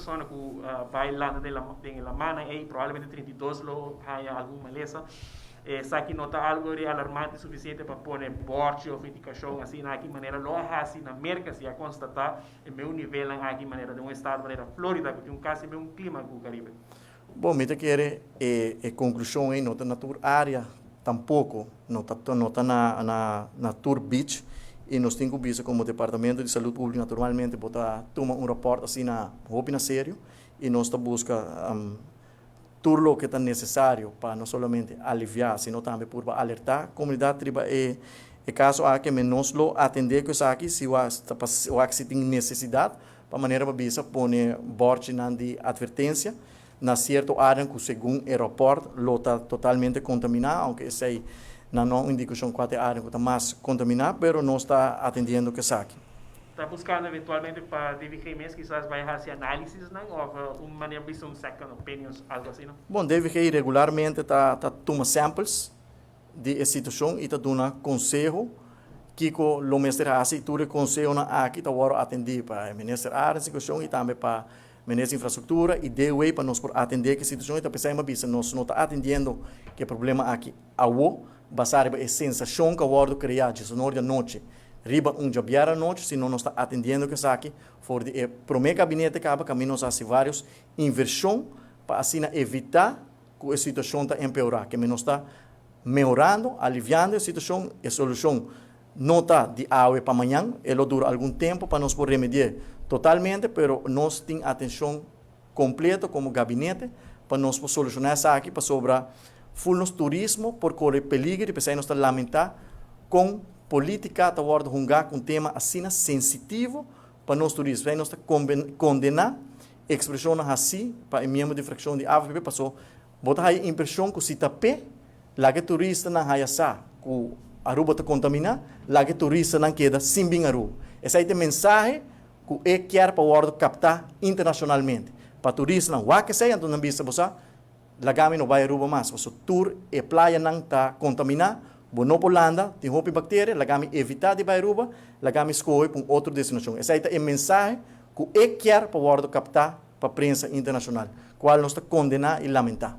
persona ku bai landa den den e lamannan ei, probablemente 32 lo haña algun malesa. Esaki no ta algu di alarmante sufisiente pa pone bòrchi òf indikashon asina aki manera lo a hasi na Merka si a konstatá e meu nivelnan aki manera den un estado manera Florida ku tin un kasi meun klima ku Karibe. Bon, mi ta kere e e konklushon ei no ta na tur área tampoko, no ta no ta na na na tur beach i nos tin ku bisa komo Departamento di Salud Públiko naturalmente bo ta tuma un rapòrt asina hopi na serio i nos ta buska tur loke ta nesesario pa no solamente aliviá sino tambe purba alertá komunidat riba e e kaso aki men nos lo atendé ku esaki si wak si tin nesesidat pa manera pa bisa pone bòrchinan di atvertensia na sierto áreanan ku segun e rapòrt lo ta totalmente kontaminá ounke esei nan no a un indikashon kua ta e área ku ta mas kontaminá pero nos ta atendiendo ku esaki. Ta buscando eventualmente pa DVG mes kisas bai haci análisisnan of un manera bisa un second opinions algo asina? Bon, DVG regularmente ta ta tuma samples di e situacion y ta duna conseho kico lo mester haci y tur e consehonan aki ta worde atendi pa e Minister Arends en cuestion y tambe pa Minister Infrastructura y DOW pa nos por atende cu e situacion y ta pesey mi a bisa nos no ta atendiendo cu e problema aki awo basa riba e sensacion cu a worde crea djesonor di anochi riba un djabièrnè anochi, sino nos ta atendiendo ku esaki for di e promé gabinete kaba kaminda nos a hasi vários invershon pa asina evitá ku e situashon ta empeorá. Keme nos ta mehorando, aliviando e situashon, e solushon no ta di awe pa mañan, e lo dura algun tempu pa nos por remedi'é totalmente, pero nos tin atenshon kompleto komo gabinete pa nos por solushoná esaki pasobra ful nos turismo por kore peliger i p'esei nos ta lamentá kon polítika ta wòrdu hungá ku un tema asina sensitivo pa nos turismo. P'esei nos ta kondená ekspreshonnan hasí pa e miembro di frakshon di avp paso bo ta haya impreshon ku si ta p'e laga e turistanan haya sa ku Aruba ta kontaminá, laga e turistanan keda sin bin Aruba. Esei ta e mensahe ku e kier pa wòrdu kaptá internashonalmente. Pa turistanan wak esei, anto nan bisa, Bo sa, laga mi no bai Aruba mas, pasobra tur e playanan ta kontaminá, bo no por landa, tin hopi bakteria, laga mi evitá di bai Aruba, laga mi skohe pa un otro destinashon. Esei ta e mensahe ku e kier pa wòrdu kaptá pa prensa internashonal, kual nos ta kondená i lamentá.